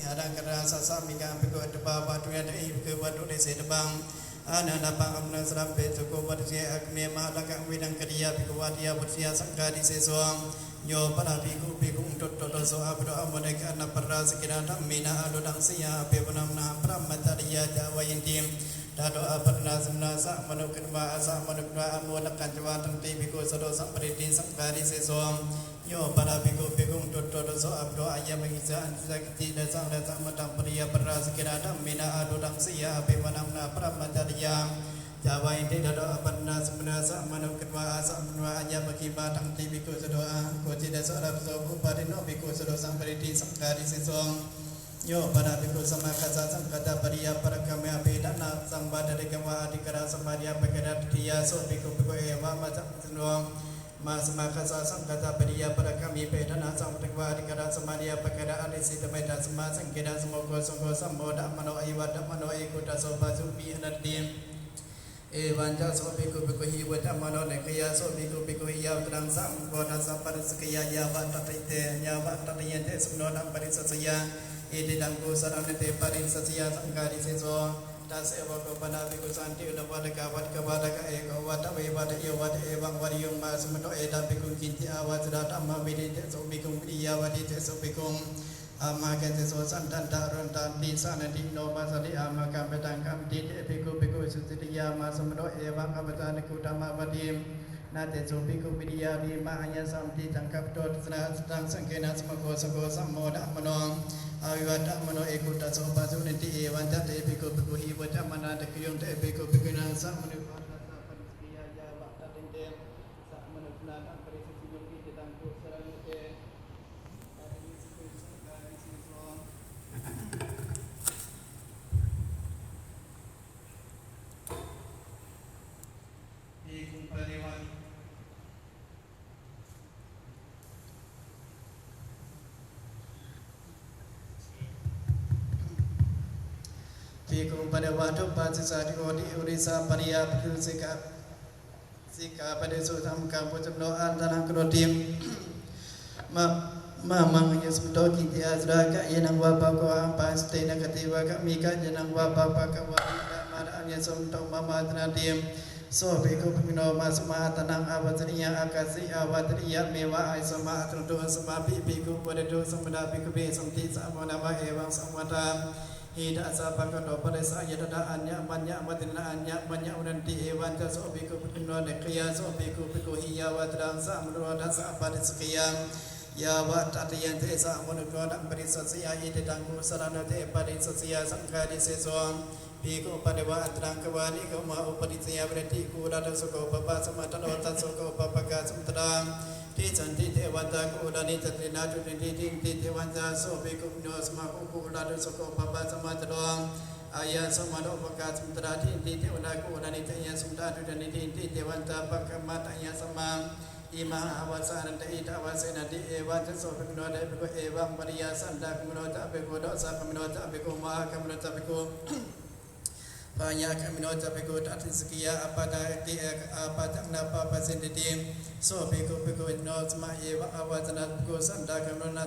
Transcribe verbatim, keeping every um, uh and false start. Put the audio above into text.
Ārakkharā sāsamikā bhikkhu, ātappamakaruṇīyā, tehi bhikkhu vātuṃ nisetabbaṃ. Anālāpaṃ amanussaramāhu, soko vātusayaṃ aggamuṃ, mahallakaṃ avinayaṃ karaniyaṃ, bhikkhuvatthusuyā vātusayaṃ saṅghādisesā. Yo pana bhikkhu bhikkhuṃ duṭṭho doso apaddito amanūpakāro, anapārāsikeṇa dhammena anuṭṭhaṃ seyyaṃ apesaṃ, brāhmacariyā ca vāyenti. Tato ābhāsena samaṇo katvā, asammāṇo katvā, amūlakañceva taṃ, tehi bhikkhu sadosaṃ parittaṃ, saṅghādisesā. Yo pana bhikkhu bhikkhuṃ duṭṭho doso apaddito aññamaññassa, aññassa kiñcittha, aññassa amantaṃ, pariyāpārāsikeṇa dhammena anuṭṭhaṃ seyyaṃ apesaṃ, brāhmacariyā ca vāyenti. Tato ābhāsena samaṇo katvā, asammāṇo katvā, aññamaññassa taṃ, tehi bhikkhu sadosaṃ, aññassa kiñcittha, aññassa amantaṃ, upādinno bhikkhu sadosaṃ parittaṃ, saṅghādisesā. Yo pana bhikkhu samākassa saṅghassa pariyāpāragāmī, abhiṭhānasaṃvātādikkāmī vā, adhikārasamādhiyā paketaṭṭhitiyā, so bhikkhu bhikkhūhi evamassa pācittino. Mā samākassa saṅghassa pariyāpāragāmī, abhiṭhānasaṃvātādikkārasamādhiyā paketaṭṭhitiyā, anisinnaṃ mettāsammāsaṅkappo, saṅgho sammodamāno avivadamāno, ekuddeso pācitto viharati. Evañca so bhikkhu bhikkhūhi vuccamāno nānāgatāya, so bhikkhu bhikkhūhi yāvataraṃ saṃvassaraṃ paṭissaggāya, yāva tattayante, yāva tattayante samaṇo taṃ paṭissasseyya, iti taṃ kusalaṃ, na te paṭissasseyya, saṅghādisesā. Tasseva kho pana bhikkhu santi uṇhī vātakā vātakā vātakā, eko vātā vehi vāteyyo vātā, evaṃ vāteyyo māsumāso, etha bhikkhu kiñci āvāsena dhammavidī, teso bhikkhū vineyya vādī, teso bhikkhū amhākañcetha, santañca ruṇṇañca disānanti, no māsati amhākaṃ, petānaṃ kamati, te bhikkhū bhikkhūhi sucittā yāmā samaṇo evaṃ āvāsena bhikkhu dhammavādī, na teso bhikkhū vineyya vādī, mā ayaṃ samati, saṅghappattidānasena, asattaṃ saṅghena, sammoko saṅgho, sammodamāno avivadamāno, ekuddeso pācitto viharati. Evañca te bhikkhū bhikkhūhi vuccamānā nānāgatāya, te bhikkhū bhikkhūhi nānāgatāya, samaṇo vātassa paṭissaggāya, yāva tattayante samaṇo taṃ paṭissasseyya, iti taṃ kusalaṃ, na te paṭissasseyya, saṅghādisesā. Bhikkhuṃ parivaṭṭaṃ. Bhikkhuṃ parivaṭṭaṃ, uppāsi sādhako. Ti urīsapariyaṃ bhikkhu sikkhā sikkhāpade sudhammakaṃ puccamanto āratanaṃ karoti. Ma, mā maṃ āyasmato kiñci ācaraṃ, kāyena vā pakavā, appahaṃ santena kāti vā kamī, kāyena vā pakavā, āyasmato mama ācaraṃ natthi. So bhikkhu bhikkhūhi no māsumā āratanaṃ āvācaniyaṃ, ākāsi āvācaniyameva āyasmā ācaraṃ. Tasmāpi bhikkhu vadetu, sammantā bhikkhūhi santi sabbahānāma evaṃ sabbavātā. Hitāyasā bhagavato paṭisāyatā, aññamaññavacanena aññamaññavadanti. Evañca so bhikkhu bhikkhūhi nānāgatāya, so bhikkhu bhikkhūhi yāvataraṃ samaṇo taṃ paṭissaggāya, yāva tattayante samaṇo taṃ paṭissasseyya, iti taṃ kusalaṃ, na te paṭissasseyya, saṅghādisesā. Bhikkhuṃ parivaṭṭaṃ, gāmāni gāmā upādisseyya, viharati guṇākaro soko pāpāsamācāro, tassa soko pāpaggaho samācārā. Dissanti devānaṃ guṇāni, taṃ tesaṃ dunnati. Diṭṭhāti devānañca, so bhikkhu bhikkhūhi no samāgamuṃ, guṇākaro soko pāpāsamācāro, āyasmato pāpaggaho samācārā. Diṭṭhāti devānañca guṇāni, āyasmato dunnati. Diṭṭhāti devānañca pakkāmaṃ, āyasmā imaṃ āvāsaṃ anantaṃ idha āvāsena ti. Evañca so bhikkhu no te bhikkhū evaṃ vādeyya: santāgamano ca bhikkhu, dosagamano ca bhikkhu, mahāgamano ca bhikkhu, bāhirāgamano ca bhikkhu, taṃ paṭissaggāya appaṭivattiṃ, appaṭivattiṃ na pāpajjati ti. So bhikkhu bhikkhūhi no samā evaṃ āvāsena: bhikkhu santāgamano na